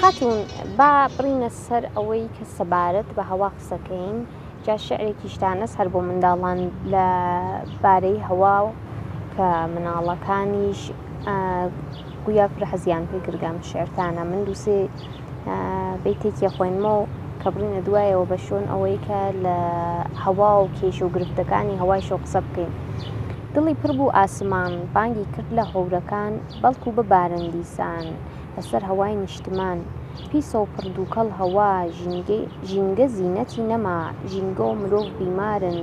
خاتوون با بڕینە سەر ئەوەی کە سەبارەت بە هەوا قسەکەین جا شعرێکیشتانەس هەر بۆ منداڵان لە بارەی هەوا و کە مناڵەکانیش گویا فرە حەزیان پێ کردگام شعرتانە من دووسێ بەیتێکی خوێنمەوە کە بڕینە دوایەوە بە شۆن ئەوەی کە لە هەوا و کێشە و گرفتەکانی هەوایشەوە قسە بکەین. دڵی پڕ بوو ئاسمان، بانگی کرد لە هەورەکان، بەڵکو ببارن دیسان. بەسەر هەوای نیشتمان پیسە و پڕ دووکەڵ هەوا ژینگە زینەتی نەما ژینگە و مرۆڤ بیمارن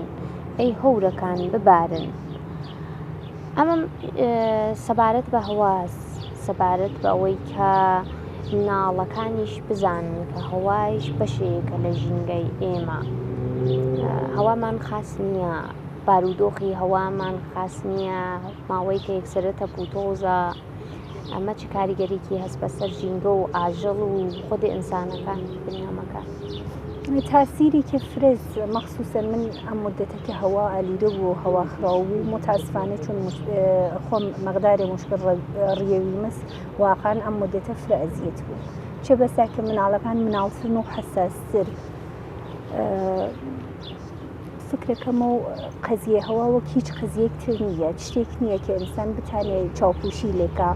ئەی هەورەکان ببارن. ئەمەم سەبارەت بە هەواس سەبارەت بە ئەوەی کە مناڵەکانیش بزانن کە هەوایش بەشێکە لە ژینگەی ئێمە هەوامان خاس نییە بارودۆخی هەوامان خاس نییە ماوەی کە یەکسرە تەپ و تۆزە ئەمە چ کاریگەریکی هەست بەسەر ژینگە و ئاژەڵ و خودی ئینسانەکان بنیامەکان؟ تاسیرێکی فرەس مەخسوسە من ئەم مدەتە کە هەوا ئالوودە بوو و هەوا خراو بوو متاسفانە چون خۆم مەقدارێ مشکل ڕیەویمس واقعا ئەم مدەتە فرە ئەزیەت بوو چه بەسا کە مناڵەکان مناڵترن و حەساستر فکرەکەمە و قەزیە هەوا وەک هیچ قەزیەک تر نییە شتێک نییە کە ئینسان بتانێ چاوپوشی لێکا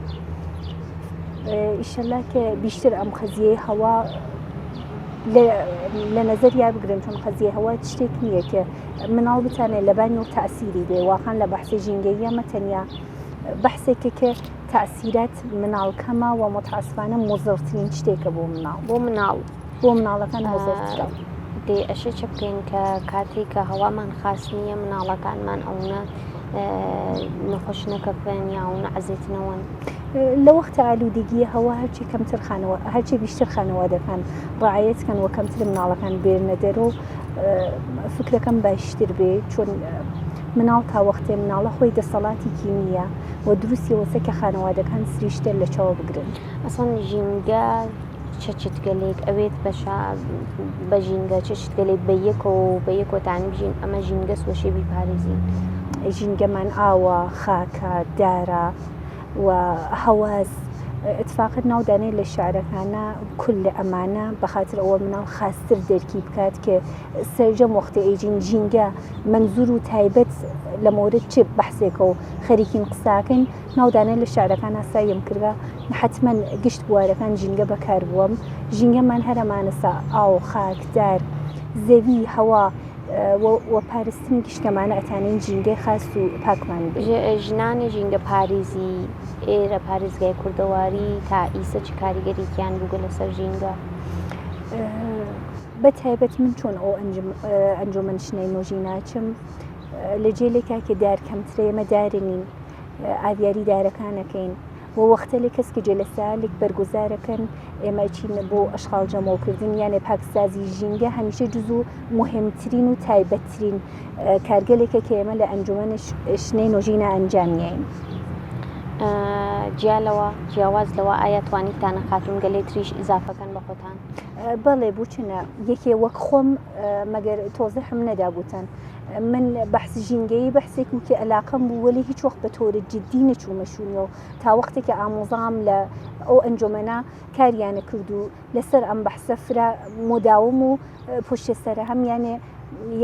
ئیشەلا کە بیشتر ئەم قەزیەی هەوا لە نەزەریا بگرن چون قەزیە هەوا شتێک نییە کە مناڵ بتانێت لەبانی و تاسیری بێ واقعا لە بەحسی ژینگەییە مە تەنیا بەحسێکە کە تاسیرات مناڵ کەمە و متعسفانە مزڕترین شتێکە بۆ مناڵ بۆ مناڵ بۆ مناڵەکان مزڕترە. دەی ئەشێ چ بکەین کە کاتێک کە هەوامان خاس نییە مناڵەکانمان ئەونە نەخۆش نەکەفن یا ئەونە عەزێتنەوەن؟ لە وەختە ئالوودگی هەوا هەرچی کەمتر خانەوە هەرچی بیشتر خانەوادەکان ڕعایەت کەن و کەمتر مناڵەکان بێرنە دەرۆ فکرەکەم باشتر بێ چون مناڵ تا وەختێ مناڵە خۆی دەسەڵاتێکی نییە و دروستی وەسە کە خانەوادەکان سریشتر لە چاو بگرن. ئەسڵەن ژینگە چ چتگەلێک ئەوێت بەشا بە ژینگە چ شتگەلێک بە یەکەوە و بە یەکۆتانی بژین ئەمە ژینگەس وەشێ بیپارێزین. ژینگەمان ئاوە، خاکە، دارە و هەواس ئیتفاقەن ناو دانێ لە شعرەکانە کل ئەمانە بەخاتر ئەوە مناڵ خاستر دەرکی بکات کە سەرجەم وەختێ ئەیجین ژینگە مەنزور و تایبەت لە مورد چ بەحسێکە و خەریکین قساکەین ناو دانێ لە شعرەکانا سایم کردگە حەتمەن گشت بوارەکان ژینگە بەکار بووەم ژینگەمان هەرەمانەسە ئاو خاک دار زەوی هەوا و پارستنی گشتەمانە ئەتانین ژینگەی خاس و پاکمان بێ. ژنانی ژینگە پاریزی ئێرە پارێزگای کوردەواری تا ئیسە چ کاریگەریکیان بووگە لەسەر ژینگە؟ بە تایبەت من چۆن ئەو ئەنجومەن شنەی نۆژیناچم لە جێلێکا کە دار کەمترە ئێمە دارنین ئاویاری دارەکانەکەین و وەختەلێ کەس کە جەلەسالێک بەرگوزارەکەن ئێمە ئەچین بۆ ئەشغاڵ جەمەوکردن یانێ پاکسازی ژینگە هەمیشە جز و مهمترین و تایبەتترین کارگەلێکە کە ئێمە لە ئەنجومەن شنەی نۆژینا ئەنجام یاین. جیا لەوە جیاواز لەوە ئایا توانیتانە خاتوون گەلێ تریش ئیزافەکەن بە خۆتان؟ بەڵێ بوچنە یەکێ وەک خۆم مەگەر تۆزیحم نەدابووتان من بەحس ژینگەیی بەحسێک و کە ئەلاقەم بوو وەلی هیچ وەخت بە تۆرە جدی نەچوومە شوونیەوە تا وەختێک کە ئامۆزام لە ئەو ئەنجۆمەنە کاریانە کرد و لەسەر ئەم بەحسە فرە مداوم و پشت سەرە هەم یانێ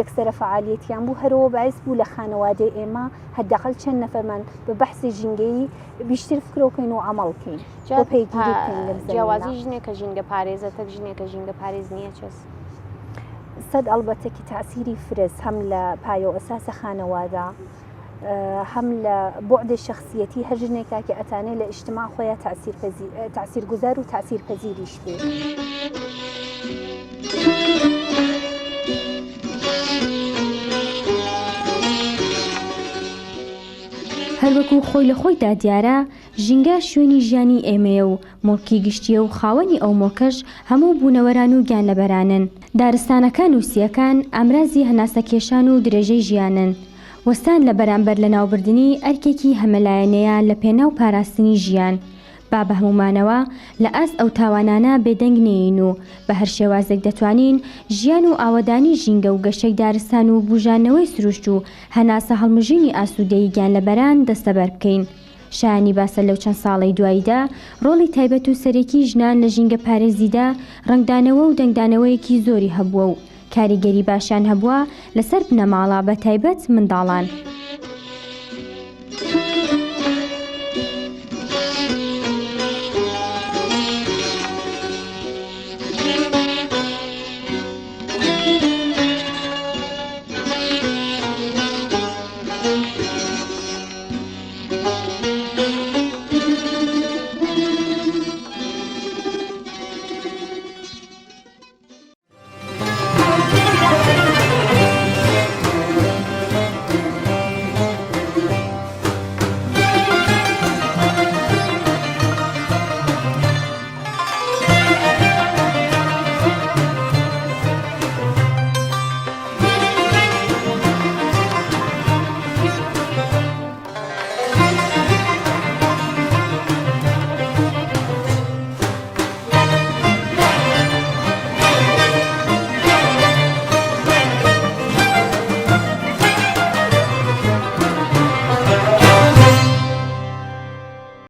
یەکسرە فعالیەتیان بوو هەرەوە باعث بوو لە خانەوادەی ئێمە حداقل چەند نەفەرمان بە بەحسی ژینگەیی بیشتر فکرۆکەین و عمل کەین بۆ پەیگیری بکەین لەم زەمینە. جیاوازی ژنێک کە ژینگە پارێزە تەک ژنێک کە ژینگە پارێز نییە چەس؟ سەد ئەڵبەتە کی تاسیری فرەس هەم لە پایە و ئەساسە خانەوادە هەم لە بعد شخصیەتی هەر ژنێکا کە ئەتانێ لە ئیجتماع خۆیا تاسیر تاسیرگوزار و تاسیر پەزیریش بێ. هەروەکو خۆی لە خۆیدا دیارە، ژینگە شوێنی ژیانی ئێمەیە و موڵکی گشتییە و خاوەنی ئەو موڵکەش هەموو بوونەوەران و گیانلەبەرانن. دارستانەکان و سییەکان ئامرازی هەناسەکێشان و درێژەی ژیانن. وەستان لە بەرامبەر لەناوبردنی ئەرکێکی هەمەلایەنەیە لە پێناو پاراستنی ژیان. با بە هەموومانەوە لە ئاست ئەو تاوانانە بێدەنگ نێین و بە هەر شێوازێک دەتوانین ژیان و ئاوەدانی ژینگە و گەشەی دارستان و بوژاندنەوەی سروشت و هەناسە هەڵمژینی ئاسوودەیی گیانلەبەران دەستەبەر بکەین. شایانی باسە لەو چەند ساڵەی دواییدا ڕۆڵی تایبەت و سەرەکی ژنان لە ژینگەپارێزیدا ڕەنگدانەوە و دەنگدانەوەیەکی زۆری هەبووە و کاریگەری باشیان هەبووە لەسەر بنەماڵە بە تایبەت منداڵان.